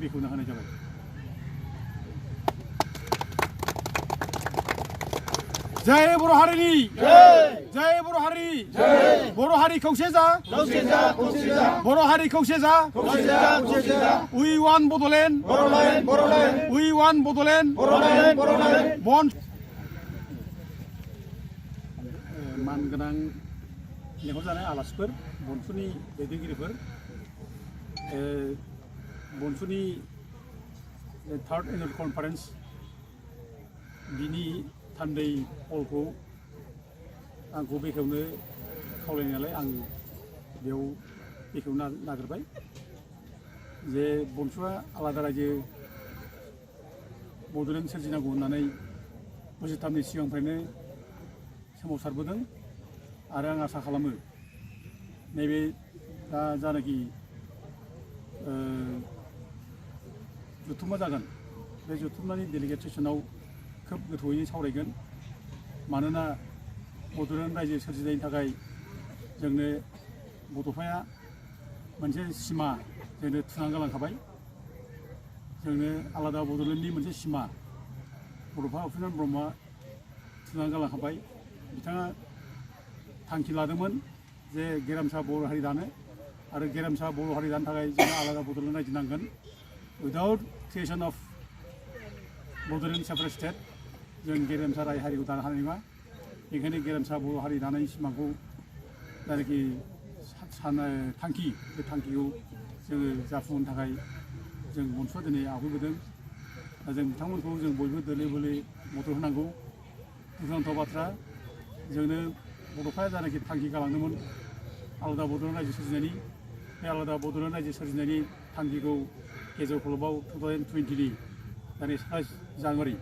बेखेवना होनाय जाबाय। जय बर' हारिनि जय बर' हारि बर' हारि खौसे जा बर' हारि खौसे जा उइ वान बड'लेण्ड उइ वान बड'लेण्ड बन मानगोनां लेंहरजानाय आलासिफोर बनसुनि दैदेनगिरिफोर बनसुनि थार्ड एनुवेल कनफारेन्स बिनि थान्दै हलखौ आंखौ बेखेवनो खावलायनायालाय आं बेयाव बेखेवनो नागिरबाय जे बनसुआ आलादा रायजो बड'लेण्ड सोरजिनांगौ होननानै 93नि सिगांनिफ्रायनो सोमावसारबोदों आरो आं आसा खालामो नैबे दा जानाखि जथुम्मा जागोन बे जथुम्मानि डेलिगेट सेसनाव खोब गोथौयै सावरायगोन मानोना बड'लेण्ड रायजो सोरजिनायनि थाखाय जोंनो बड'फाया मोनसे सिमा जोंनो थुनानै गालांखाबाय जोंनो आलादा बड'लेण्डनि मोनसे सिमा बड'फा उपेन्द्र ब्रह्मआ थुनानै गालांखाबाय बिथाङा थांखि लादोंमोन जे गेरेमसा बर' हारि दानो आरो गेरेमसा बर' हारि दानो थाखाय जोंनो आलादा बड'लेण्ड रायजो नांगोन without creation of Bodoland separate state जों गेरेमसा राय हारिखौ दानो हानाय नङा बेखायनो गेरेमसा बर' हारि दानायनि सिमांखौ जायनाखि थांखि बे थांखिखौ जोङो जाफुंहोनो थाखाय जों बनसुआ दिनै आवगायबोदों दा जों बिथांमोनखौ जों बयबो दोले बोले मदद होनांगौ दुखुनांथाव बाथ्रा जोंनो बड'फाया जायनाखि थांखि गालांदोंमोन आलादा बड'लेण्ड रायजो सोरजिनायनि बे आलादा बड'लेण्ड रायजो सोरजिनायनि थांखिखौ गेजेर खलबाव 2020नि दानि 27 जानुवारि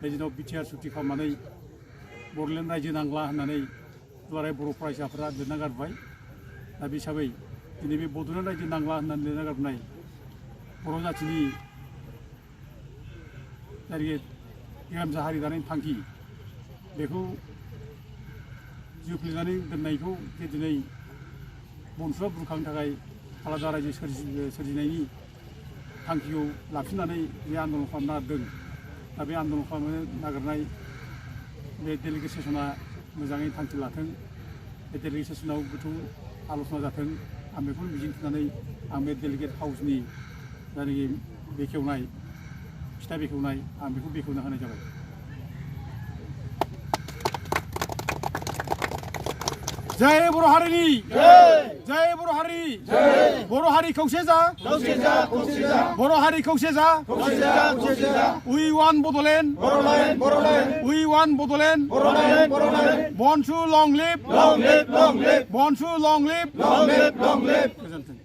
बे दिनाव बिटिआर सुक्ति खालामनानै बड'लेण्ड रायजो नांला होननानै दुलाराय बर' फरायसाफोरा लिरना गारबाय दा बे हिसाबै दिनै बे बड'लेण्ड रायजो नांला होननानै लिरना गारबोनाय बर' जाथिनि जायनाखि गेरेमसा हारि दानायनि थांखि बेखौ जिउ फोलेनानै दोननायखौ जे दिनै बनसुआ बुरखांनो थाखाय आलादा रायजो सोरजिनायनि थांखिखौ लाफिननानै बे आन्दलन खालामनो नागिरदों दा बे आन्दलन खालामनो नागिरनाय बे डेलिगेट सेसना मोजाङै थांखि लाथों बे डेलिगेट सेसनाव गोथौ आल'सना जाथों आं बेखौनो मिजिंथिनानै आं बे डेलिगेट हाउसनि जायनाखि बेखेवनाय खिथा बेखेवनाय आं बेखौ बेखेवना होनाय जाबाय। जय बर' हारिनि जय बर' हारि बर' हारि खौसे जा बर' हारि खौसे जा उइ वान बड'लेण्ड उइ वान बड'लेण्ड बनसु लं लिभ बनसु लं लिभ गोजोन्थों।